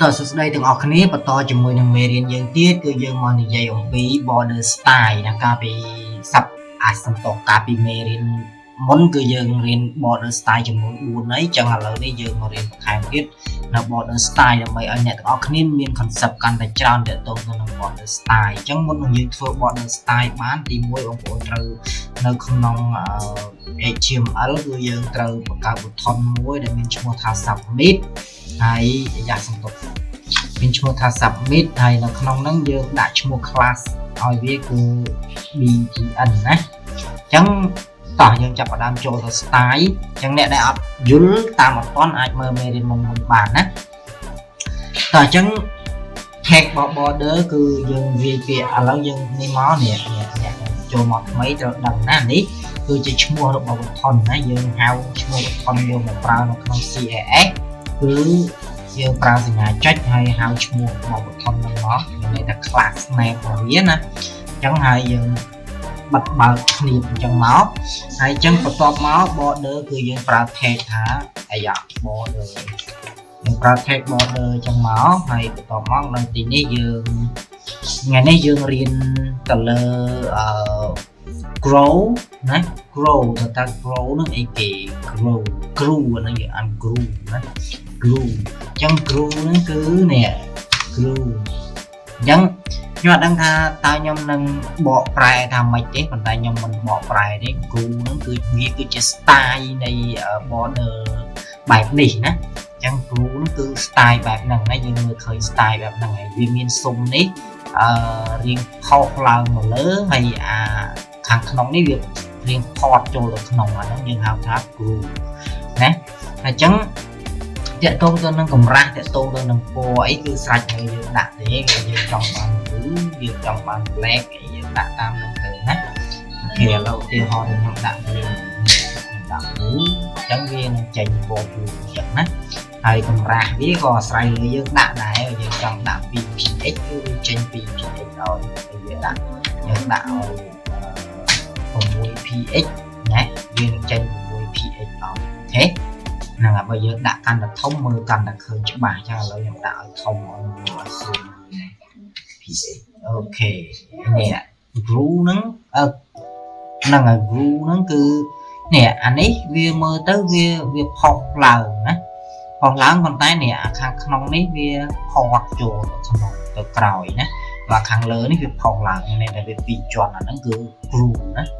តើសួស្តីទាំងអស់គ្នាបន្តជាមួយនឹងមេរៀនយើងទៀតគឺយើងមកនិយាយអំពី border style ណាកាលពីសប្អាសំតកាលពីមេរៀនមុនគឺយើងរៀន border style ចំនួន4ហើយចឹងឥឡូវនេះយើងមករៀនបន្ថែមទៀតនៅ border style ដើម្បីឲ្យអ្នកទាំងអស់គ្នាមាន concept កាន់តែច្រើនទាក់ទងទៅនឹង border style អញ្ចឹងមុននឹងយើងធ្វើ border style បានទី1បងប្អូនត្រូវនៅក្នុង HTML គឺយើងត្រូវបង្កើត button មួយដែលមានឈ្មោះថា submit ហើយយ៉ាសំទោសមានឈ្មោះថា submit ហើយនៅក្នុងហ្នឹងយើងដាក់ឈ្មោះ class ឲ្យវាគឺ btn ណាអញ្ចឹងតោះយើងចាប់ផ្ដើមចូលទៅ style អញ្ចឹងអ្នកដែលអត់យល់តាមអត់ទាន់អាចមើលមេរៀនមុនមុនបានណាតោះអញ្ចឹង tag របស់ border គឺយើងវាយពាក្យឥឡូវយើងនេះមកនេះនេះអ្នកចូលមកថ្មីត្រូវដឹងណានេះគឺជាឈ្មោះរបស់ button ណាយើងហៅឈ្មោះ button យកមកប្រើនៅក្នុង CSS គឺយើងប្រើសញ្ញាចុចហើយហៅឈ្មោះរបស់ button ហ្នឹងមកមានន័យថា class name របស់វាណាអញ្ចឹងហើយយើងបិទបើកគ្នាអញ្ចឹងមកហើយអញ្ចឹងបន្ទាប់មក border គឺយើងប្រើ tag ថាអាយ៉ា border យើងប្រើ tag border អញ្ចឹងមកហើយបន្ទាប់មកនៅទីនេះយើងថ្ងៃនេះយើងរៀនទៅលើអឺ grow ណា grow ទៅតើ grow នឹងអីគេ grow grow ហ្នឹងយើងអាន grow ណា grow អញ្ចឹង grow ហ្នឹងគឺនេះ grow អញ្ចឹងខ្ញុំអត់ដឹងថាតើខ្ញុំនឹងបកប្រែថាម៉េចទេប៉ុន្តែខ្ញុំមិនបកប្រែទេ grow ហ្នឹងគឺវាគឺជា style នៃ border បែបនេះណាអញ្ចឹង grow ហ្នឹងគឺ style បែបហ្នឹងណាយើងមើលឃើញ style បែបហ្នឹងហើយវាមានស៊ុមនេះអឺរៀងផុសឡើងមកលើហើយអាខាងក្នុងនេះវារៀងផតចូលទៅក្នុងអាហ្នឹងយើងហៅថា groove ណាអញ្ចឹង ទាក់ទងទៅនឹងកម្រាស់ទាក់ទងទៅនឹងពណ៌អីគឺស្រេចហើយយើងដាក់ទេគឺយើងចង់បាន blue យើងចង់បាន black អីយើងដាក់តាមនឹងទៅណាOK ឥឡូវឧទាហរណ៍ខ្ញុំដាក់ blue ខ្ញុំដាក់ blue អញ្ចឹងវានឹងចេញពណ៌ blue អញ្ចឹងណាហើយកម្រាស់វាក៏អាស្រ័យលើយើងដាក់ដែរយើងចង់ដាក់ 2px គឺវាចេញ 2px ឲ្យហើយវាដាក់យើងដាក់ឲ្យ 6px ណាវានឹងចេញ 6px ឲ្យ OK ហ្នឹងហើយបើយើងដាក់កាន់តែធំមើលកាន់តែឃើញច្បាស់អញ្ចឹងឥឡូវខ្ញុំដាក់ឲ្យធំឲ្យមើលឲ្យស្រួល px OK នេះ groove ហ្នឹងអឺហ្នឹងហើយ groove ហ្នឹងគឺនេះអានេះវាមើលទៅវាវាផុសឡើងណាផុសឡើងប៉ុន្តែនេះអាខាងក្នុងនេះវាផតចូលទៅក្នុងទៅក្រោយណាបាទខាងលើនេះវាផុសឡើងនេះតែវាពីរជាន់អាហ្នឹងគឺ groove ណា។